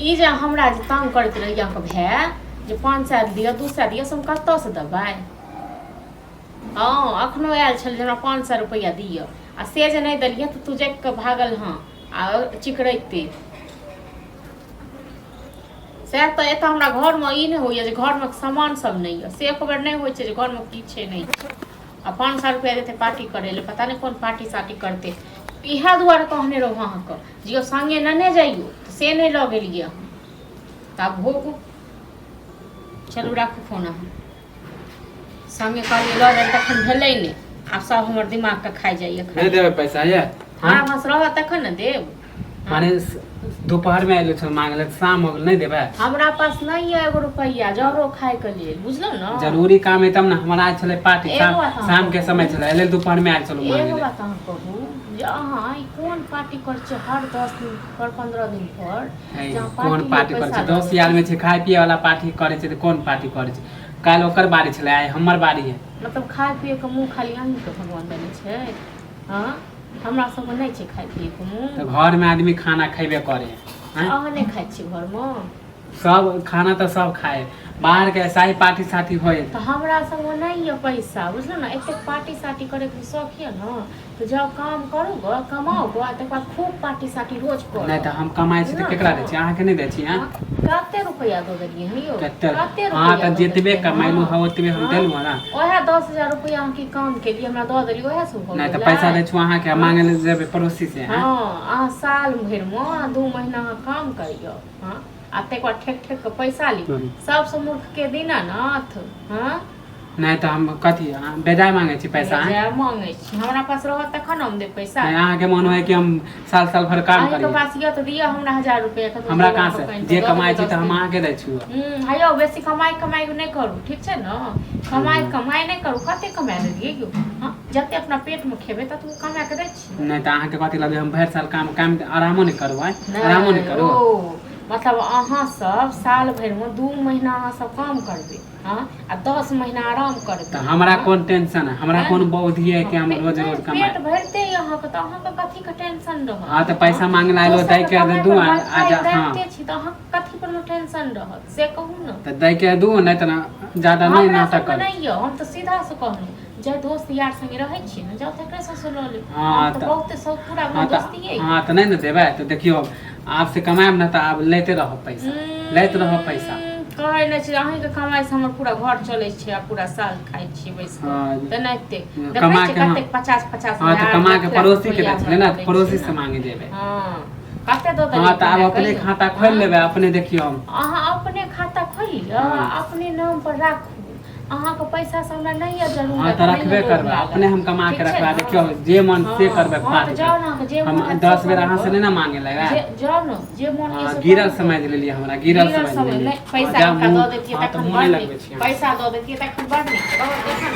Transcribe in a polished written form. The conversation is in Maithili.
ई जे हमरा जे तंग करैत रहैया अहाँके भाय जे 500 दिअ 200 दिअ, से हम कतऽसँ देबै? हँ, एखनो आयल छलै जे हमरा 500 रुपैआ दिअ, आ से जे नहि देलियै तऽ तू जाकि कऽ भागल। हँ, आ चिकरैते सएह तऽ एतऽ हमरा घरमे ई नहि होइए जे घरमे सामान सब नहि यऽ, से एको बेर नहि होइ छै जे घरमे की छै नहि छै। आ 500 रुपैआ देतै पार्टी करै लए, पता नहि कोन पार्टी सार्टी करतै। इएह दुआरे कहने रहू अहाँके जे यौ सङ्गे नेने जइयौ, तऽ से नहि लऽ गेलियै अहाँ, तऽ आब भोगू। चलू, राखू फोन। अहाँ सङ्गे कहलियै लऽ जाय, तखन भेलै नहि। आब सब हमर दिमागके खाइ जाइए। नहि खाइ देबै पैसा ये? हमरा पास रहत तखन ने देब। माने दोपहर में आयल छल मांगे लए, शाम हो गेल, नहि देबै? हमरा पास नहि यऽ एगो रुपैआ जरो खायके लेल, बुझलहुँ ने? जरूरी काम है तब ने। हमरा आयल छलै पार्टी। एगो शाम बात अहाँ शाम के कहू। समय छलै, एहि लेल दोपहर में आयल छलहुँ मांगे एगो लए। बात अहाँ कहू जे अहाँ ई कोन पार्टी करै छियै हर 10 दिन पर, 15 दिन पर? है, जे अहाँ कोन पार्टी पार्टी लेल करै पैसा छै? दोस्त लऽ यार में छै, खाय पिए वाला पार्टी करै छै तऽ कोन पार्टी करै छै? काल्हि ओकर बारी छलै, आइ हमर बारी है। मतलब खाय पिए के मुँह खाली अहीँके भगवान देने छै? हँ, हमरा सबके नहि छै खाय पिए के मुँह? तऽ घर में आदमी खाना खैबे करे है, आँय? अहाँ नहि खाइ छियै घरमे? सब खाना तऽ सब खाए, बाहर के ऐसा ही पार्टी सार्टी होए। तऽ हमरा सबके नहि यऽ पैसा, बुझलहुँ ने? एतेक पार्टी सार्टी करैके शौक यऽ ने, तऽ जाउ काम करू गऽ, कमाउ गऽ, आ तकर बाद खूब पार्टी सार्टी रोज करू। नहि तऽ हम कमाइ छी तऽ केकरा दै छी? अहाँके नहि दै छी? आँय? कते रुपैआ दऽ देलियै हँ यौ? कते? कते अहाँ रुपैआ तऽ दऽ जतबे देलियै? कमेलहुँ हँ ओतबे हम हँ। देलहुँ हँ ने। ओएह 10,000 रुपैआ अहाँ की काम केलियै, हमरा दऽ देलियै, ओएह सब भऽ नहि तऽ गेलै? पैसा दै छौ अहाँके आ मांगे लए जेबै पड़ोसी से? हँ। आँय? अहाँ साल भरिमे 2 महीना अहाँ काम करियौ, हँ, आ तकर बाद ठेक ठेक कऽ पैसा ली। सबसँ मूर्ख के दीनानाथ? हँ। नहि तऽ हम कथी अहाँ बेजाय मांगे छी पैसा, आँय? बेजाय मांगै छी? हमरा पास रहत तखन हम देब पैसा। नहि, अहाँके मन होइ कि हम साल साल भर काम अहीँके करी। पास यऽ तऽ दिअ हमरा 1000 रुपैआ कतहु हमरा जेबै कहाँ अहाँके से? कनि जे तऽ दऽ कमाइ देबै छी तऽ 10 हम दिन। अहाँके दै छी। हूँ, यौ, बेसी कमाइ कमाइ नहि करू, ठीक छै ने? कमाइ कमाइ नहि करू। कते कमा लेलियै यौ? हँ, जते अपना पेटमे खेबै ततबो कमा कऽ दै छी। नहि तऽ अहाँके कथी लगै, हम भरि साल काम काम आरामो नहि करू? आँय, आरामो नहि करू? ओ मतलब अहाँ सब साल भरिमे 2 महीना अहाँ सब काम करबै, हँ, आ 10 महीना आराम करबै। तऽ हमरा कोन टेंशन है? हमरा कोन बौद्धि है कि हम रोज रोज कमाइ? पेट भरिते यऽ अहाँके, तऽ अहाँके कथी के टेंशन रहत? हँ, तऽ पैसा मांगे ला आयलो, दै के दू आ आ जा। हँ। छी तऽ अहाँके कथी पर टेंशन रहत, से कहू ने। तऽ दै के दू, नहि तऽ ज्यादा नहि हमरा नाटक सबके करू। नहि यऽ। हम तऽ सीधा से कहलहुँ, जे दोस्त यार संगे रहै छियै ने, जाउ तकरे सबसँ लऽ लेब। हँ, हम तऽ तऽ बहुते सब पूरा हँ तऽ दोस्ती अइ। हँ, तऽ नहि ने देबै तऽ देखियौ, आब से कमायब ने तऽ आब लैते रहब पैसा, लैत रहब पैसा। कहै नहि छै, अहीँके कमाइसँ हमर पूरा घर चलै छै आ पूरा साल खाइ छियै बैस कऽ। हँ। तेनाहिते देखै कमा छियै के, हँ। कतेक 50 50 हँ, तऽ हजार, कमा के लाख लाख पड़ोसी के रुपैआ दै छलै ने? हमरा दै पड़ोसी छियै से ने। मांगे जेबै। हँ, कते दऽ हँ, देलियै तऽ आब कमाए अपने कहियौ? खाता खोलि हँ? लेबै, अपने देखियौ हम। अहाँ अपने खाता खोलि लिअ। हँ। अपने नाम पर राखू। अहाँके पैसा से हमरा नहि यऽ हँ जरूरत, तऽ नहि रखबे यऽ लोभ करबै। लागल। अपने हम कमा के ठीक छै रखबै आ ने? देखियौ, जे मन से हँ करबै। हँ, तऽ पार्टी जाउ ने, अहाँके जे हम मोन हैत से 10 बेर करू अहाँ से गऽ। नहि ने मांगे लगबै। जे जाउ ने, जे मोन हँ, यऽ से गिरल करू गऽ। समझ लेलियै हमरा, गिरल गिरल समझ समझ लेलियै। नहि हँ, पैसा जा हुनका मुँह दऽ दैतियै हँ, तऽ तखन मुँह बड़ नहि नीक। लगबै छी अहाँ। पैसा दऽ दैतियै तखन बड़ नीक रहत।